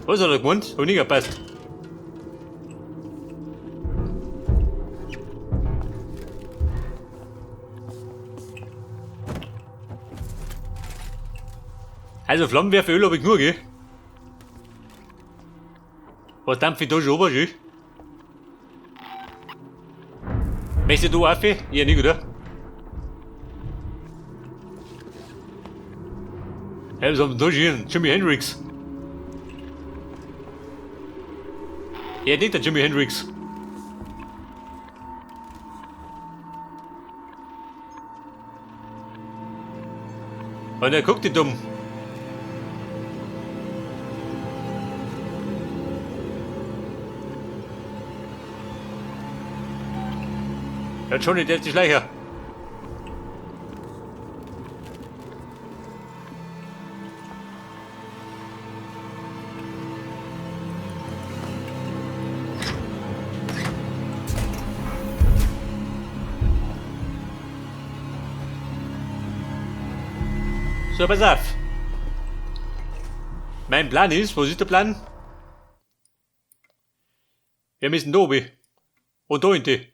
Was hat er gemeint? Hab ich nicht gepasst. Also Flammenwerferöl hab ich genug, gell? Was dampf ich da schon runter, gell? Möchtest du auf? Ja, nicht, oder? Hey, was haben wir da schon? Jimi Hendrix. Ja, nicht der Jimi Hendrix. Und er guckt die dumm. Der Johnny, der ist die Schleicher. So, pass auf. Mein Plan ist, was ist der Plan? Wir müssen da oben. Und da hinten.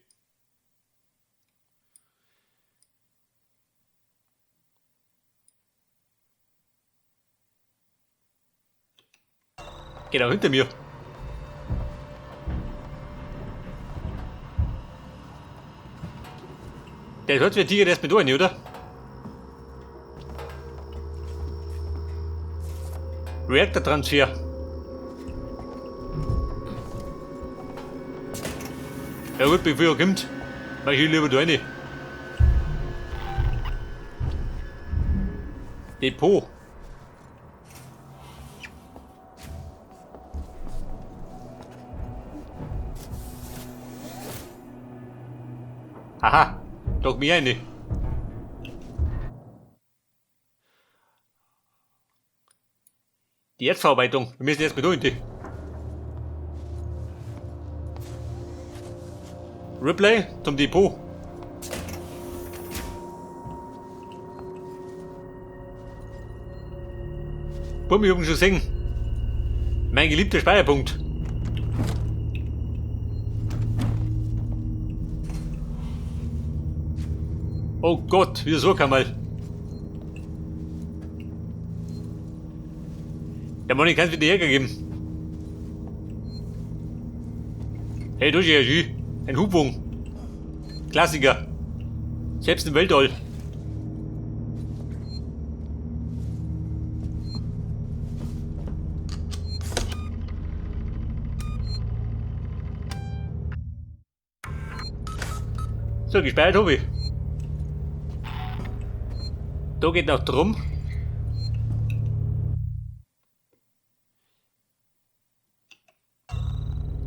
Genau hinter mir. Der hört wie ein Tiger, der ist mit rein, oder? Reaktortransfer. Ja gut, bevor er kommt, mach ich lieber da rein. Depot. Aha, doch mir eine. Die Erzverarbeitung. Wir müssen erst mit unten. Ripley zum Depot. Bumm, ich hab ihn schon gesehen. Mein geliebter Speicherpunkt. Oh Gott, wieso kann mal. Der Mann, ich kann's wieder Ärger geben. Hey, du, G, ein Hubwung. Klassiker. Selbst im Weltall. So, gespeichert hab ich. Da geht noch drum.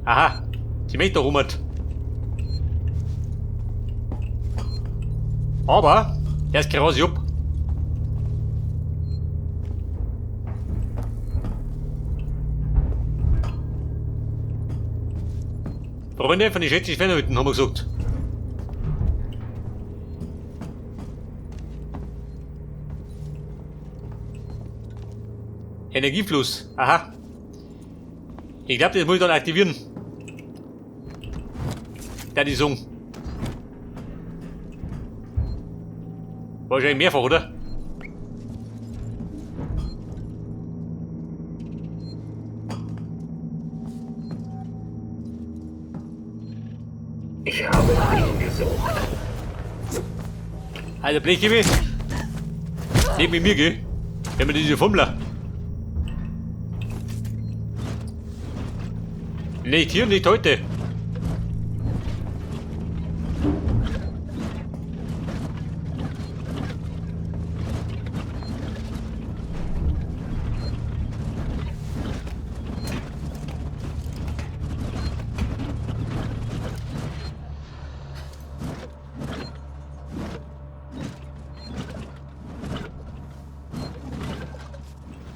Aha, sie möchte da rum. Aber, der ist kein Jupp. Freunde von den Schätzchen Schweinehütten, haben wir gesagt. Energiefluss, aha. Ich glaub, das muss ich dann aktivieren. Der die Song. Wahrscheinlich mehrfach, oder? Ich habe nach Ihnen gesucht. Alter, Blechgebe. Nicht mit mir, gell? Wenn wir diese Fummler. Nicht hier, nicht heute.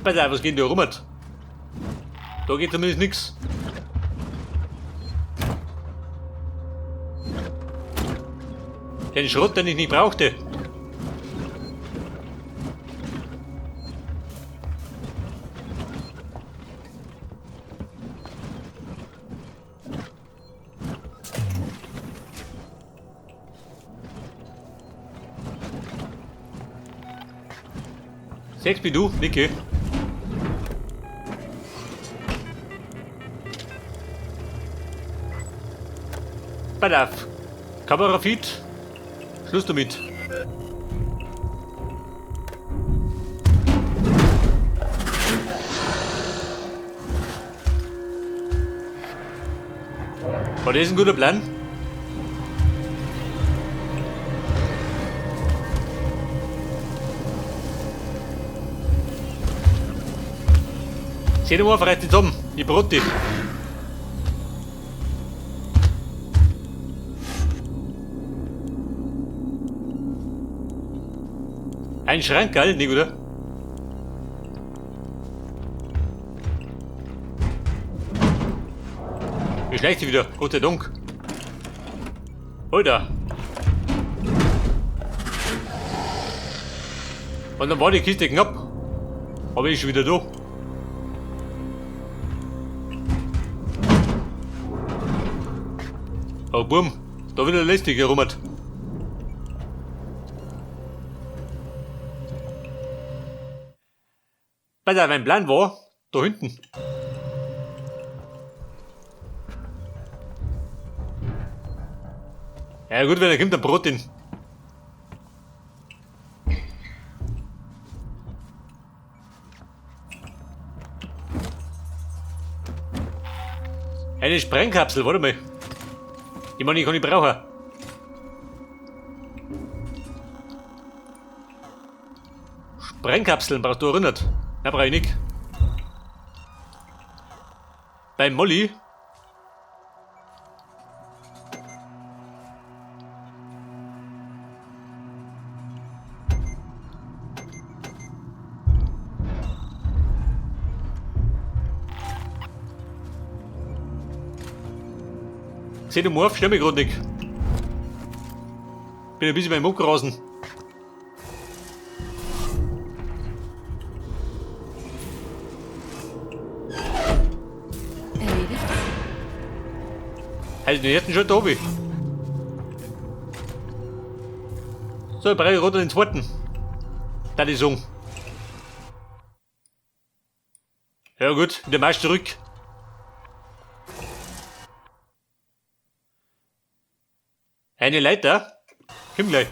Pass auf, was geht denn da rum? Da geht zumindest nix. Den Schrott, den ich nicht brauchte. Sechs bin du, Niki. Pass auf. Kamerafeed. Schluss damit. War das ein guter Plan? Seh dir mal vielleicht zusammen. Ich brot dich. Ein Schrank, gell? Nicht, oder? Wie schleicht sie wieder? Gott sei Dank. Alter. Und dann war die Kiste knapp. Aber ich schon wieder da. Oh Bum, da wieder lästig herum. Pass auf, mein Plan war, da hinten. Ja gut, wenn er kommt, dann brot ihn. Eine Sprengkapsel, warte mal. Ich meine, ich kann nicht brauchen. Sprengkapseln brauchst du erinnert. Na, brauch ich nicht. Beim Molly. Xenomorph stört mich grad nicht. Bin ein bisschen beim Muckrasen. Erledigt? Also den ersten Schritt da hab ich. So, ich brauche gerade den zweiten. Da die Song. Ja gut, der Marsch zurück. Eine Leiter? Komm gleich.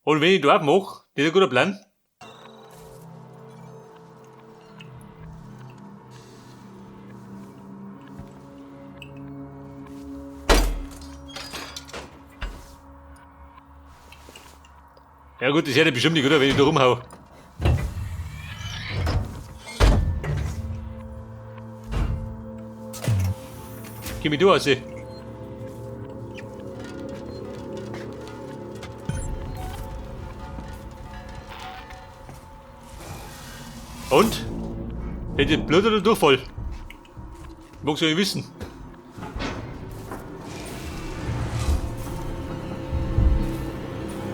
Und wenn ich da mach, das ist ein guter Plan. Ja gut, das hört bestimmt nicht, oder, wenn ich da rumhau. Geh mir du aus. Und? Hätte Blut oder Durchfall? Magst du nicht wissen.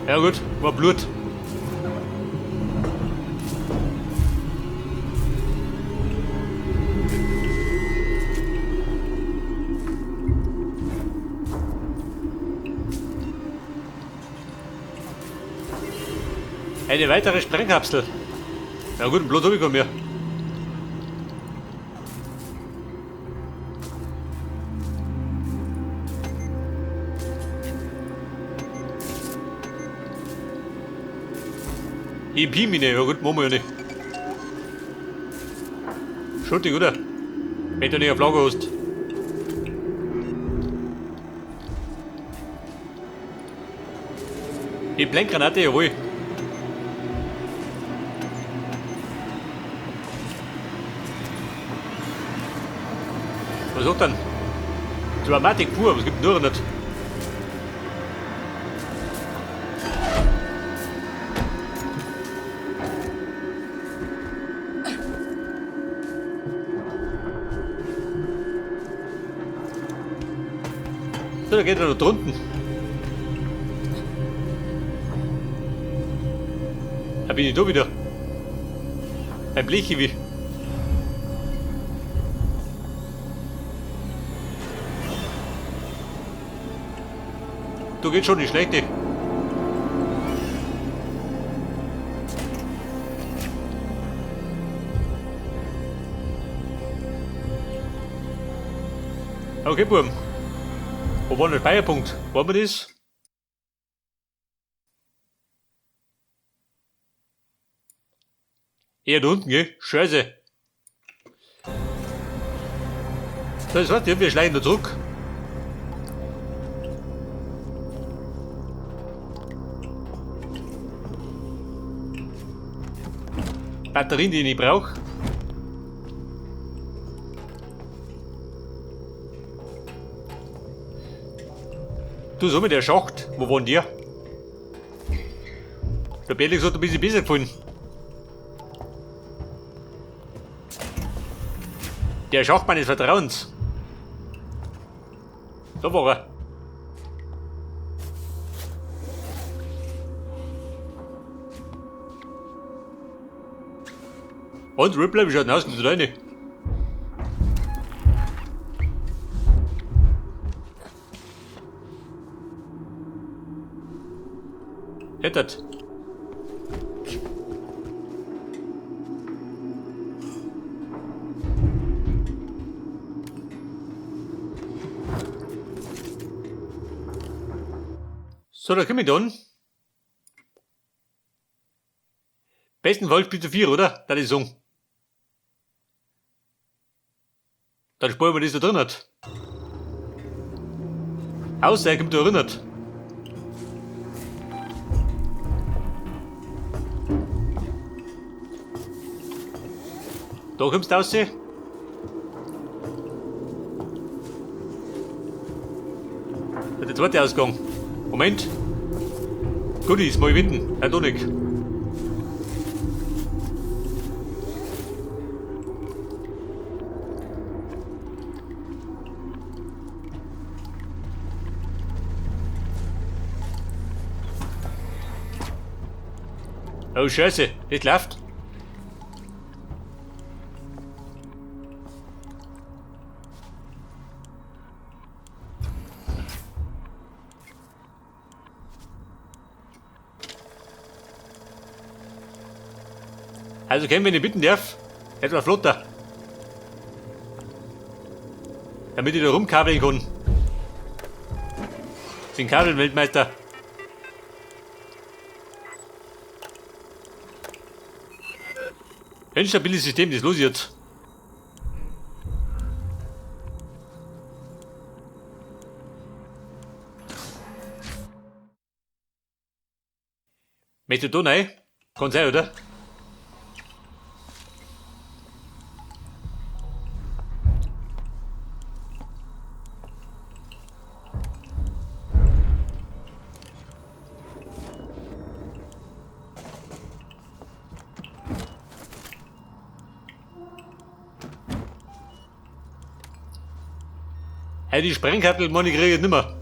Ja gut, war Blut. Eine weitere Sprengkapsel. Ja gut, ein Blut hab ich mehr. EMP-Mine, ja gut, machen wir ja nicht. Schuldig, oder? Wenn du nicht auf Lager hast. Die Blendgranate, jawohl. Was sagt denn? Dramatik pur, was gibt nur nicht? So, da geht er noch drunten. Da bin ich da wieder. Ein Blechiwi. Du geht schon nicht schlecht. Okay, Burm. Wo war der Speicherpunkt? Wollen wir das? Eher da unten, gell? Scheiße. So, das heißt, wir schleichen da zurück. Batterien, die ich nicht brauche. Du, so mit der Schacht, wo waren die? Der Belix hat ein bisschen besser gefallen. Der Schacht meines Vertrauens. Da war er. Und Ripley, wie schaut denn aus? Kommst du da rein? Hättet. So, da komm ich dann. Bestenfalls bitte 4, oder? Da die Song. Dann sparen wir das da drin hat. Außer er kommt da erinnert. Da kommst du raus. Der zweite Ausgang. Moment. Goodies, mal witten. Herr Donik. Oh Scheiße, das läuft. Also, Ken, wenn ich bitten darf, etwas flotter. Damit ich da rumkabeln kann. Ich bin Kabelweltmeister. Ein stabiles System, das los jetzt. Möchtest du da rein? Kann sein, oder? Hey, die Sprengkapsel, Mann, ich kriege ich nimmer.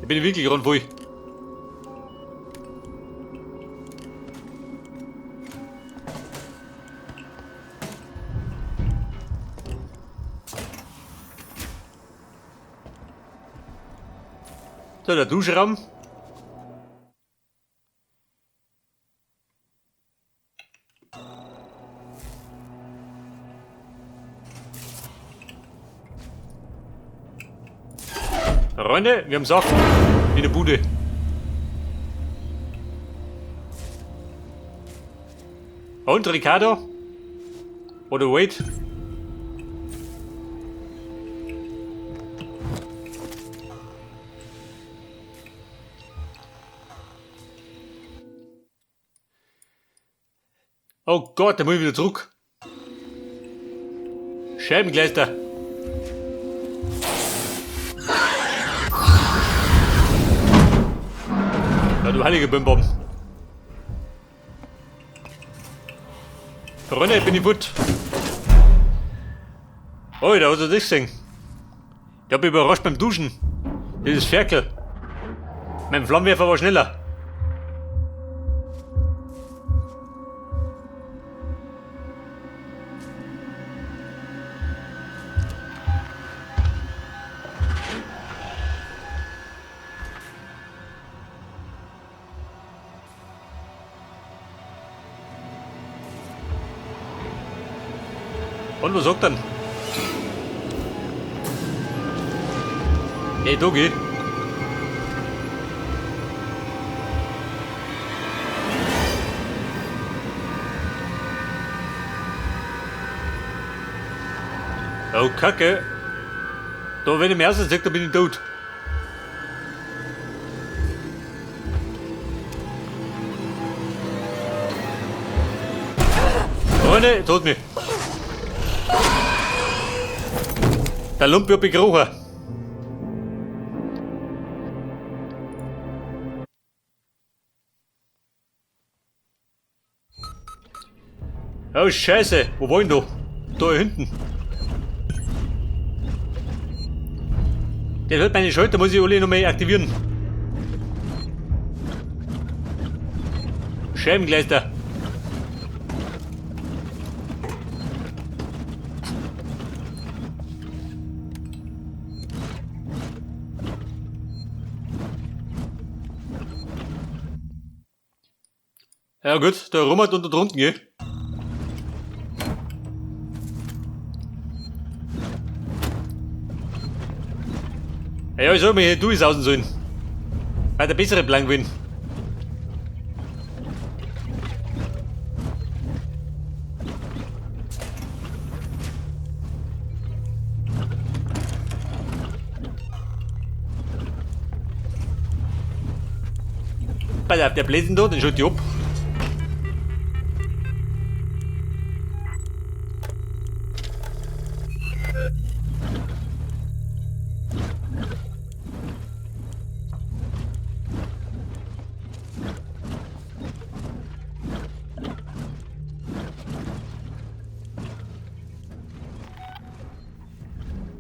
Ich bin wirklich rundvoll. So, der Duschraum. Freunde, wir haben Saft in der Bude. Und Ricardo? Oder Wade? Oh Gott, da muss ich wieder zurück. Scheibengleister. Ja, du heilige Bimbom. Freunde, ich bin ich fort. Oh, da hast du das gesehen. Ich hab mich überrascht beim Duschen. Dieses Ferkel. Mein Flammenwerfer war schneller. Und was sagt dann? Hey, Doggy. Oh, Kacke. Da, wenn ich mir erst da bin ich tot. Freunde, tot mich. Der Lump wird begrochen. Oh Scheiße, wo wollen du? Da hinten. Der wird meine Schalter, muss ich alle nochmal aktivieren. Scheibengleister. Ja gut, da rummert und da drunten, gell? Ja, ich soll mir hier durchsausen sollen. Weil der bessere Plan gewinnt. Pass auf, der Bläsen da, den schaut die ab.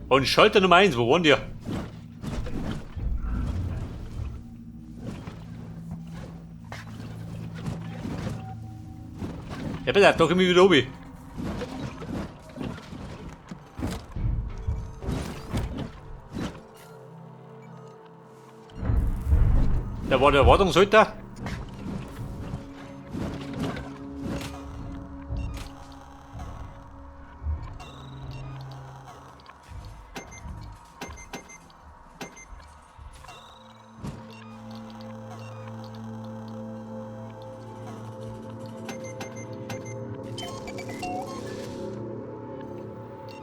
Und Schalter Nummer 1, wo waren die? Ja, pass auf, da komm ich wieder oben. Da war der Wartungshalter.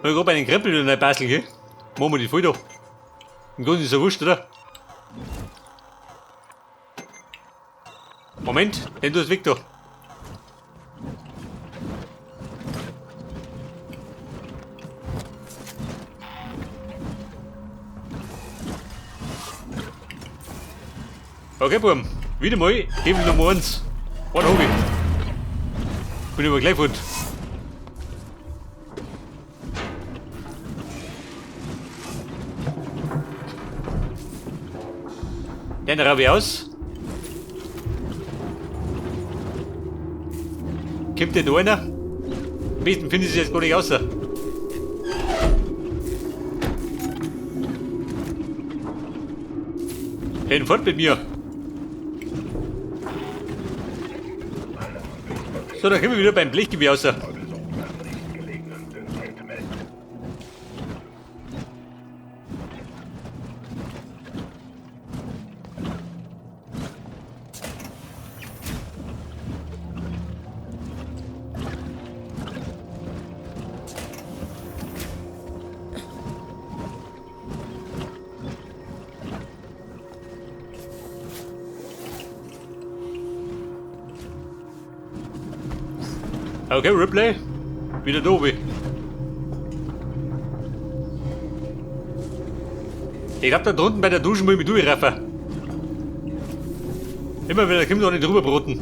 Ich hab einen Krempel wieder reinbasteln, gell? Machen wir die voll da. Im Grunde ist ja wurscht, oder? Moment, den tust weg da. Okay, Burm. Wieder mal Hebel Nummer 1. One Hobby. Bin aber gleich fort. Den raub ich aus. Kommt denn da einer? Am besten finde ich es jetzt gar nicht raus. Hey, fort mit mir. So, dann kommen wir wieder beim Blechgewehr raus. Okay, Ripley. Wieder da oben. Ich glaub, da drunten bei der Dusche muss ich mich durchraffen. Immer wieder kommt noch nicht drüber broten.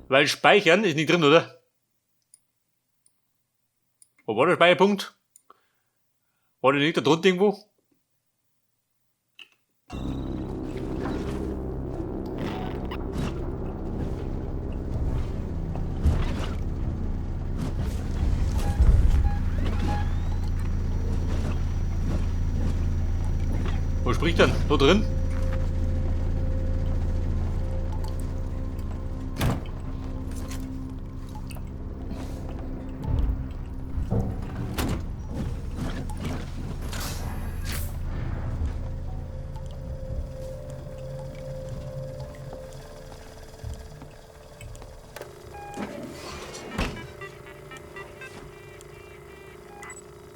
Weil Speichern ist nicht drin, oder? Wo war der Speicherpunkt? War der nicht da drunten irgendwo? Wo spricht denn? Da drin?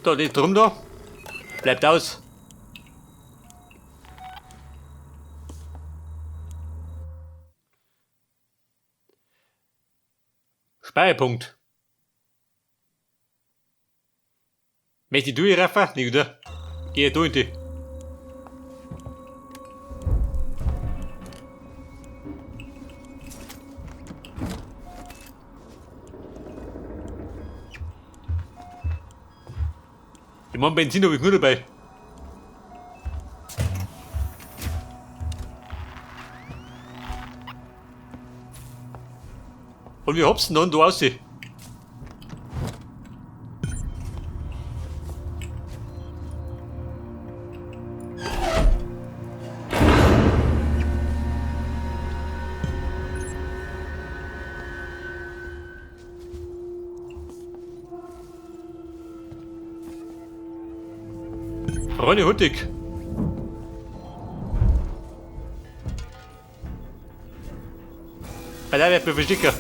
Da, das drum da. Bleibt aus. Speicherpunkt. Möchte ich durchraffen? Nicht, oder? Geh da in die. Ich mein, Benzin habe ich nur dabei. Und wie hoppst denn dann da raus? Ronny Huttig. Bei der wird mir verstecken.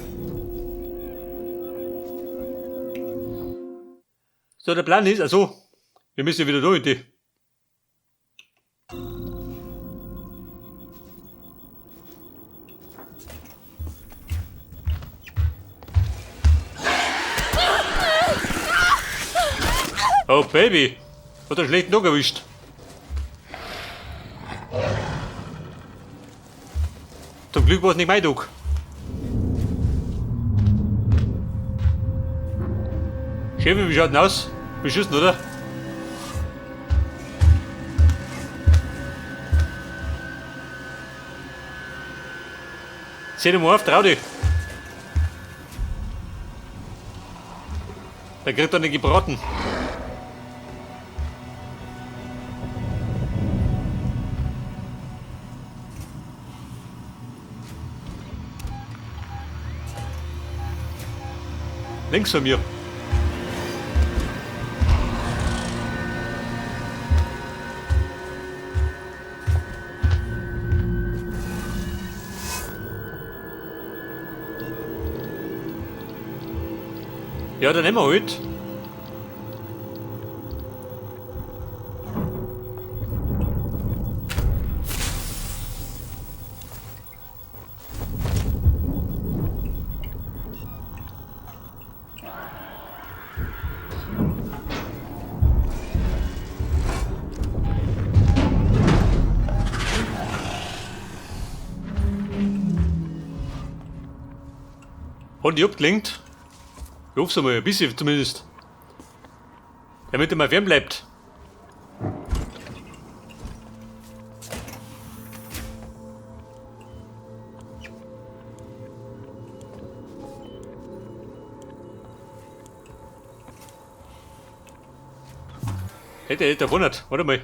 So, der Plan ist, also, wir müssen wieder durch die. Oh Baby, hat er schlecht noch erwischt. Zum Glück war es nicht mein Tag. Chef, wie schaut denn aus? Beschissen, oder? Seh dich mal auf, trau dich. Der kriegt er nicht gebraten. Links von mir. Ja, dann nehmen wir halt. Hat die abgelenkt? Ich hoffe es einmal, ein bisschen zumindest. Damit er mal fern bleibt. Hätte er davon nicht. Warte mal.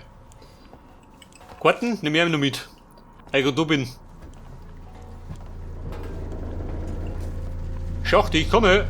Karten nehme ich auch noch mit. Weil ich da bin. Schacht, ich komme.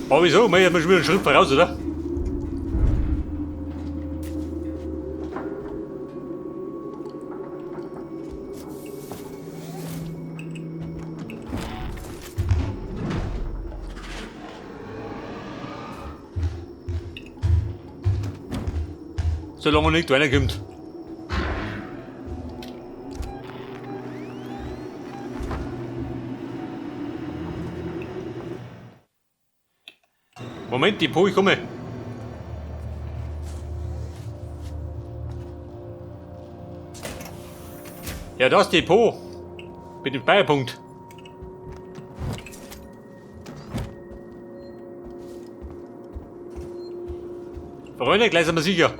Aber wieso? Wir haben schon wieder einen Schritt voraus, oder? Solange nicht einer kommt. Moment, Depot, ich komme. Ja, das Depot. Mit dem Speicherpunkt. Freunde, gleich sind wir sicher.